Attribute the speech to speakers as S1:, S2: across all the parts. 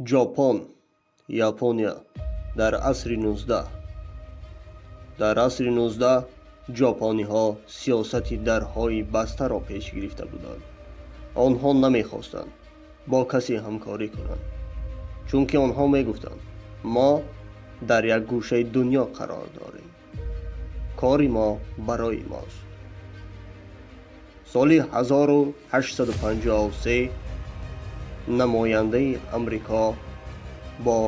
S1: Ҷопон, Япония дар асри 19. Дар асри 19 ҷопониҳо сиёсати дарҳои бастаро пеш гирифта буданд. Онҳо намехостанд бо касе ҳамкорӣ кунанд, чунки онҳо мегуфтанд: «Мо дар як гӯшаи дунё қарор дорем, кори мо барои мост». Соли 1853 намояндаи Амрико бо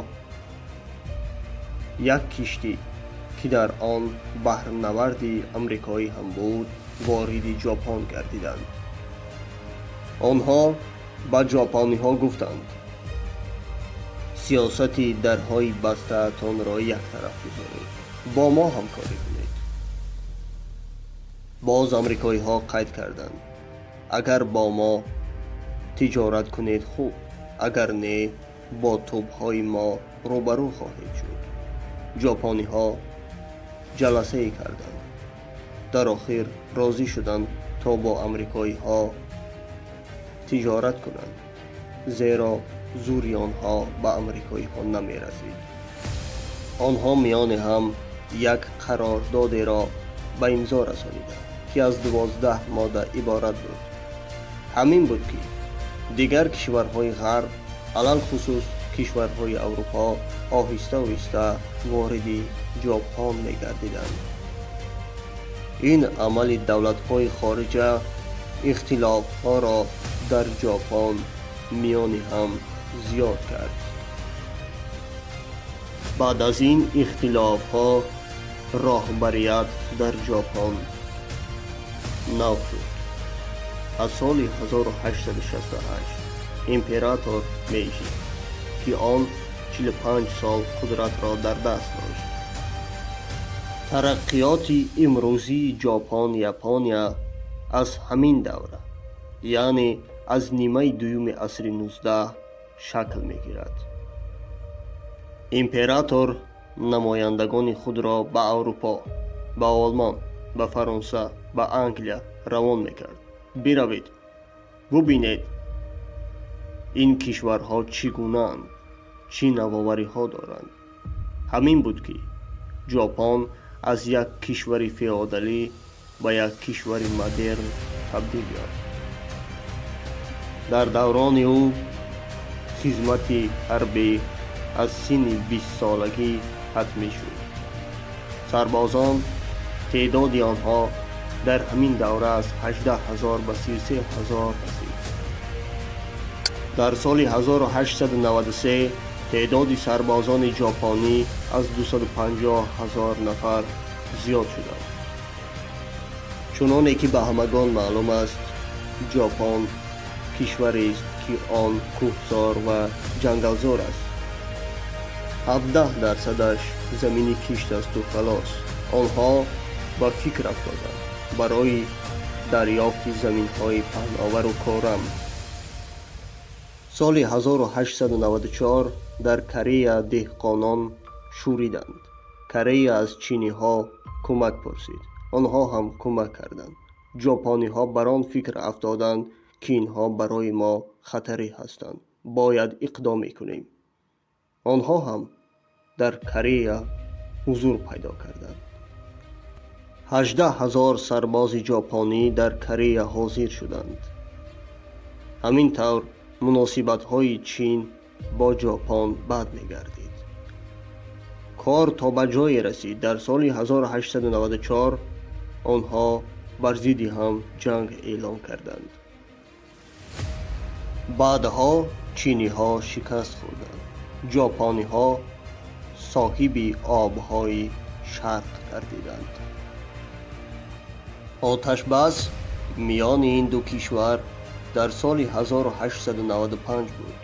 S1: як киштӣ, ки дар он баҳрнаварди амрикоӣ ҳам буд, вориди Ҷопон гардиданд. Онҳо ба ҷопониҳо гуфтанд: «Сиёсати дарҳои бастаатонро як тараф гузоред, бо мо ҳамкорӣ кунед». Боз амрикоиҳо қайд карданд: «Агар бо мо тиҷорат кунед, хуб, агар не, бо тӯбҳои мо рӯбарӯ хоҳед шуд». Ҷопониҳо ҷаласае карданд, дар охир розӣ шуданд, то бо амрикоиҳо тиҷорат кунанд, зеро зӯри онҳо ба амрикоиҳо намерасид. Онҳо миёни ҳам як қарордодеро ба имзо расониданд, ки аз 12 модда иборат буд. Ҳамин буд, ки дигар кишварҳои Ғарб, алалхусус кишварҳои Аврупо, оҳиста оҳиста вориди Ҷопон мегардиданд. Ин амали давлатҳои хориҷа ихтилофҳоро дар Ҷопон миёни ҳам зиёд кард. Баъд аз ин ихтилофҳо роҳбарият дар Ҷопон нав шуд. Аз соли 1868 император Мейҷи, ки он 45 сол қудратро дар даст дошт. Тараққиёти имрӯзии Ҷопон, Япония аз ҳамин давра, яъне аз нимаи дуюми асри 19 шакл мегирад. Император намояндагони худро ба Аврупо, ба Олмон, ба Фаронса, ба Англия равон мекард: «Биравед, бубинед, ин кишварҳо чӣ гунаанд, чӣ навовариҳо доранд». Ҳамин буд, ки Ҷопон аз як кишвари феодалӣ ба як кишвари модерн табдил ёфт. Дар даврони ӯ хизмати ҳарбӣ аз синни 20-солагӣ ҳатмӣ шуд. Сарбозон, теъдоди онҳо дар ҳамин давра аз 18 ҳазор ба 33 ҳазор расид. Дар соли 1893 теъдоди сарбозони ҷопонӣ аз 250 ҳазор нафар зиёд шуданд. Чуноне ки ба ҳамагон маълум аст, Ҷопон кишварест, ки он кӯҳзор ва ҷангалзор аст. 17 дарсадаш замини кишт асту халос. Онҳо ба фикр афтоданд барои дарёфти заминҳои паҳновару корам. Соли 1894 дар Корея деҳқонон шӯриданд. Корея аз чиниҳо кӯмак пурсид, онҳо ҳам кӯмак карданд. Ҷопониҳо бар он фикр афтоданд, ки инҳо барои мо хатаре ҳастанд, бояд иқдоме кунем. Онҳо ҳам дар Корея ҳузур пайдо карданд. 18 ҳазор сарбози ҷопонӣ дар Корея ҳозир шуданд. Ҳамин тавр муносибатҳои Чин бо Ҷопон бад мегардид. Кор то ба ҷое расид, дар соли 1894 онҳо бар зидди ҳам ҷанг эълон карданд. Баъдҳо чиниҳо шикаст хӯрданд, ҷопониҳо соҳиби обҳои шарқ гардиданд. Оташбас миёни ин ду кишвар дар соли 1895 буд.